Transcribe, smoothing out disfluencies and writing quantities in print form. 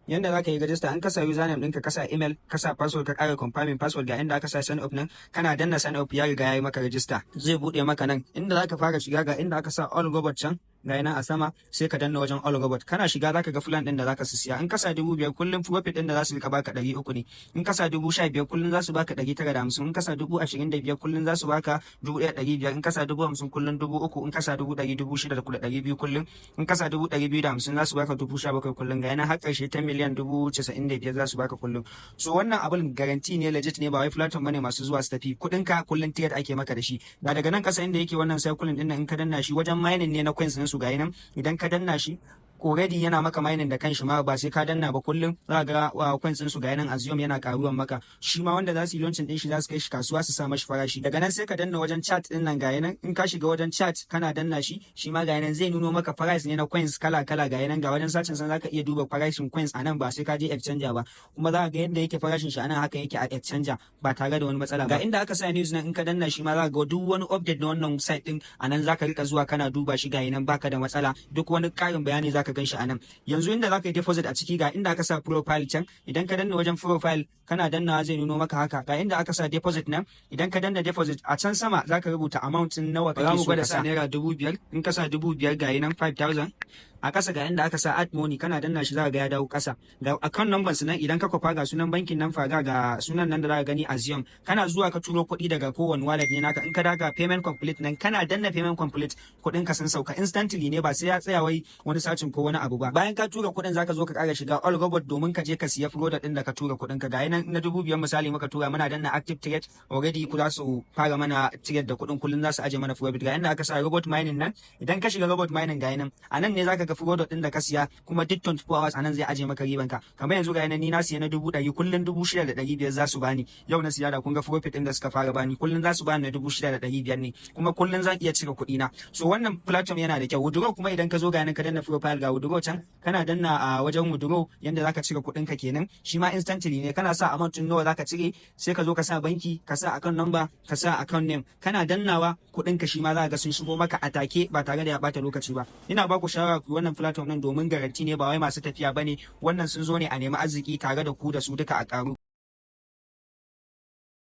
Yanda za ka yi rajista, in ka sa username ɗinka, ka sa email, ka sa password, ka ƙara confirming password, ga inda aka sa sign up nan. Kana danna sign up, ya riga ya yi maka rajista, zai buɗe maka nan inda za ka fara shiga. Ga inda aka sa all robot can, ga nan a sama, sai ka danna wajen all robot. Kana shiga zaka ga plan din da zaka su siya. In ka sa 5,000, kullum profit din da za su rika baka 300 ne. In ka sa 15,000, kullum za su baka 950. In ka sa 25,000, kullum za su baka 1,500. In ka sa 50,000, kullum 3,000. In ka sa 100,000, 6,200 kullum. In ka sa 250,000, za su baka 17,000 kullum. Ga yana har karshe ta miliyan 95,000 za su baka kullum. So wannan abin guarantee ne, legit ne, ba wai platform bane masu zuwa su tafi. Kuɗin ka kullum trade ake maka da shi. Ga daga nan kasa inda yake wannan circle din nan, in ka danna shi, wajen mining ne na coins din su. Ga nan, idan ka danna shi, already yana maka mining da kanshi ma, ba sai ka danna ba. Kullum za ga coins din su, ga nan Axiom, yana karuwan maka. Shi ma wanda za su yi launching din shi, za su kai shi kasuwa su sa mashi farashi. Daga nan sai ka danna wajen chat din nan. Ga nan, in ka shiga wajen chat, kana danna shi, shi ma ga nan zai nuno maka price ne na coins kala kala. Ga nan, ga wajen searching san zaka iya duba farashin coins a nan, ba sai ka je exchanger ba. Kuma za ka ga yadda yake farashin shi a nan, haka yake a exchanger ba tare da wani matsala ba. Ga inda aka sa news nan, in ka danna shi ma za ka ga duk wani update na wannan site din a nan, zaka rika zuwa kana duba shi. Ga nan, baka da matsala, duk wani karin bayani zaka gan shi a nan. Yanzu inda zaka yi deposit a ciki, ga inda aka sa profile can. Idan ka danna wajen profile, kana dannawa zai nuno maka haka. Ga inda aka sa deposit nan. Idan ka danna deposit, a can sama zaka rubuta amount din nawa kake so ka sa, ₦5,000. In ka sa 5,000, ga nan 5000. A kasa ga inda aka sa add money, kana danna shi za ga ya dawo kasa. Ga account number su nan, idan ka kwafa, ga sunan bankin nan faga, ga sunan nan da za ka gani, Axiom. Kana zuwa ka turo kuɗi daga kowane wallet ne naka, in ka daga payment complete nan, kana danna payment complete, kuɗin ka sun sauka instantly ne, ba sai ya tsaya wai wani searching ko wani abu ba. Bayan ka tura kuɗin, zaka zo ka ƙara shiga all robot domin ka je ka siya product din da ka tura kuɗin ka. Ga nan na 5,000 misali muka tura, muna danna active trade, already ku za su fara mana trade da kuɗin, kullun za su aje mana profit. Ga inda aka sa robot mining nan. Idan ka shiga robot mining, ga nan, a nan ne zaka ga product din da ka siya, kuma duk 24 hours anan zai aje maka riban ka. Kamar yanzu ga nan, ni na siya na 100,000, kullun 6,500 za su bani. Yau na siya, da kun ga profit din da suka fara bani, kullun za su bani na 6,500 ne, kuma kullun zan iya cire kuɗi na. So wannan platform yana da kyau. Withdraw kuma, idan ka zo, ga nan ka danna profile, ga withdraw can. Kana danna a wajen withdraw, yanda zaka cire kuɗin ka kenan. Shi ma instantly ne. Kana sa amount din nawa zaka cire, sai ka zo ka sa banki, ka sa account number, ka sa account name. Kana dannawa, kuɗin ka shi ma za ga sun shigo maka a take ba tare da ya bata lokaci ba. Ina ba ku shawara ku wannan platform din domin guarantee ne, ba wai masu tafiya bane wannan, sun zo ne a nemi arziki tare da ku da su duka a karu.